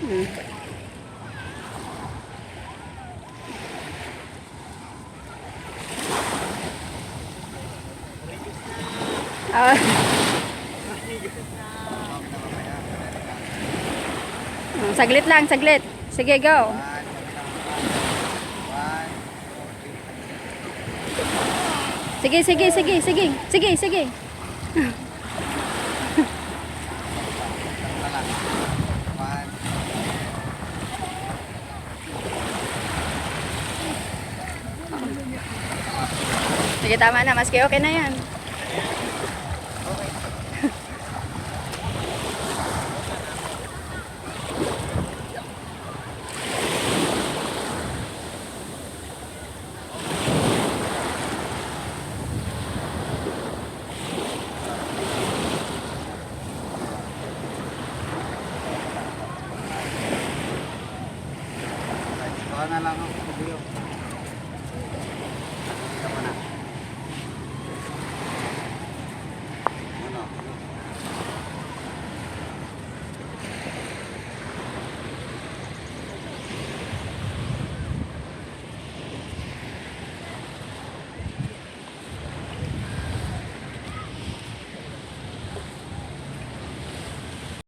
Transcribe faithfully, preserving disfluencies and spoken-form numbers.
Hmm. Ah. Hmm, saglit lang, saglit. Sige, go. Sige, sige, sige, sige. Sige, sige. Sige, tama na. Maski okay na yan.